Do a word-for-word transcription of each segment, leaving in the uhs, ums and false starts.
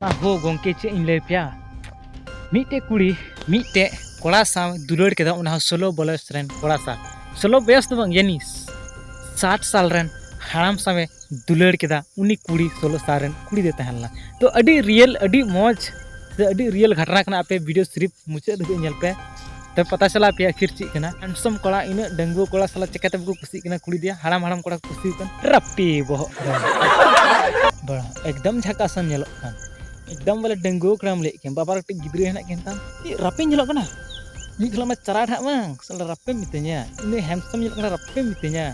ᱟᱦᱳ ᱜᱚᱝᱠᱮ, ᱪᱮᱫ ᱤᱧ ᱞᱟᱹᱭ ᱯᱮᱭᱟ? ᱢᱤᱫᱴᱮᱡ ᱠᱩᱲᱤ ᱢᱤᱫᱴᱮᱡ ᱠᱚᱲᱟ ᱥᱟᱶ ᱫᱩᱞᱟᱹᱲ ᱠᱮᱫᱟ, ᱚᱱᱟ ᱦᱚᱸ ᱥᱳᱞᱳ ᱵᱚᱭᱚᱥ ᱨᱮᱱ ᱠᱚᱲᱟ ᱥᱟᱶ᱾ ᱥᱳᱞᱳ ᱵᱚᱭᱚᱥ ᱫᱚ ᱵᱟᱝ, ᱭᱟᱱᱤ ᱥᱟᱴ ᱥᱟᱞ ᱨᱮᱱ ᱦᱟᱲᱟᱢ ᱥᱟᱶᱮ ᱫᱩᱞᱟᱹᱲ ᱠᱮᱫᱟ᱾ ᱩᱱᱤ ᱠᱩᱲᱤ ᱥᱳᱞᱳ ᱥᱟᱞ ᱨᱮᱱ ᱠᱩᱲᱤ ᱫᱚᱭ ᱛᱟᱦᱮᱸ ᱞᱮᱱᱟ᱾ ᱛᱚ, ᱟᱹᱰᱤ ᱨᱤᱭᱮᱞ, ᱟᱹᱰᱤ ᱢᱚᱡᱽ ᱥᱮ ᱟᱹᱰᱤ ᱨᱤᱭᱮᱞ ᱜᱷᱚᱴᱚᱱᱟ ᱠᱟᱱᱟ᱾ ᱟᱯᱮ ᱵᱷᱤᱰᱤᱭᱳ ᱥᱤᱨᱤᱯ ᱢᱩᱪᱟᱹᱫ ᱫᱷᱟᱹᱵᱤᱡ ᱧᱮᱞ ᱯᱮ, ᱛᱚ ᱯᱟᱛᱟ ᱪᱟᱞᱟᱣ ᱯᱮᱭᱟ ᱟᱹᱠᱷᱤᱨ ᱪᱮᱫ ᱠᱟᱱᱟ᱾ ᱦᱮᱱᱰᱥᱚᱢ ᱠᱚᱲᱟ ᱤᱱᱟᱹᱜ ᱰᱟᱺᱜᱩᱣᱟᱹ ᱠᱚᱲᱟ ᱥᱟᱞᱟᱜ ᱪᱤᱠᱟᱹᱛᱮ ᱵᱟᱠᱚ ᱠᱩᱥᱤᱜ ᱠᱟᱱᱟ? ᱠᱩᱲᱤ ᱫᱤᱭᱟ ᱦᱟᱲᱟᱢ ᱦᱟᱲᱟᱢ ᱠᱚᱲᱟ ᱠᱚ ᱠᱩᱥᱤ ᱠᱟᱱ ᱨᱟᱯᱤ ᱵᱚᱦᱚᱜ ᱨᱮ᱾ ᱵᱟᱲᱟ, ᱮᱠᱫᱚᱢ ᱡᱷᱟᱠᱟᱥ ᱮᱢ ᱧᱮᱞᱚᱜ ᱠᱟᱱ, ᱮᱠᱫᱚᱢ ᱵᱚᱞᱮ ᱰᱟᱺᱜᱩᱣᱟᱹ ᱠᱚᱲᱟᱢ ᱞᱟᱹᱭᱮᱫ ᱠᱟᱱ, ᱵᱟᱵᱟ ᱠᱟᱹᱴᱤᱡ ᱜᱤᱫᱽᱨᱟᱹ ᱦᱮᱱᱟᱜ ᱠᱤᱱ ᱛᱟᱢ, ᱪᱮᱫ ᱨᱟᱯᱤ ᱧᱮᱞᱚᱜ ᱠᱟᱱᱟ? ᱢᱤᱫ ᱜᱷᱟᱹᱲᱤᱡ ᱢᱟ ᱪᱟᱨᱟ ᱰᱷᱟᱜ ᱵᱟᱝ, ᱥᱟᱞᱟ ᱨᱟᱯᱮᱢ ᱢᱤᱛᱟᱹᱧᱟ, ᱤᱱᱟᱹ ᱦᱮᱱᱰᱥᱚᱢ ᱧᱮᱞᱚᱜ ᱠᱟᱱᱟ, ᱨᱟᱯᱮᱢ ᱢᱤᱛᱟᱹᱧᱟ᱾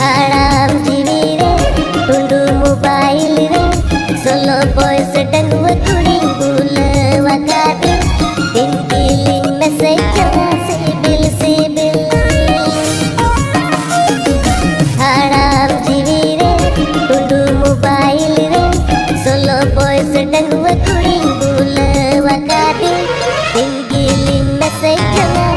ᱦᱟᱲᱟᱢ ᱡᱤᱣᱤ ᱨᱮ ᱴᱩᱰᱩ ᱢᱳᱵᱟᱭᱤᱞ ᱨᱮ ᱥᱳᱞᱳ ᱵᱚᱭᱮᱥ ᱰᱟᱺᱜᱩᱣᱟᱹ ᱠᱩᱲᱤᱧ ᱵᱩᱞᱟᱹᱣ ᱟᱠᱟᱫᱮ᱾ ᱫᱤᱱ ᱜᱮᱞᱤᱧ ᱢᱮᱥᱮᱡᱽ ᱡᱚᱝᱟ ᱥᱤᱵᱤᱞ ᱥᱤᱵᱤᱞ᱾ ᱦᱟᱲᱟᱢ ᱡᱤᱣᱤ ᱨᱮ ᱴᱩᱰᱩ ᱢᱳᱵᱟᱭᱤᱞ ᱨᱮ ᱥᱳᱞᱳ ᱵᱚᱭᱮᱥ ᱰᱟᱺᱜᱩᱣᱟᱹ ᱠᱩᱲᱤᱧ ᱵᱩᱞᱟᱹᱣ ᱟᱠᱟᱫᱮ᱾ ᱫᱤᱱ ᱜᱮᱞᱤᱧ ᱢᱮᱥᱮᱡᱽ ᱡᱚᱝᱟ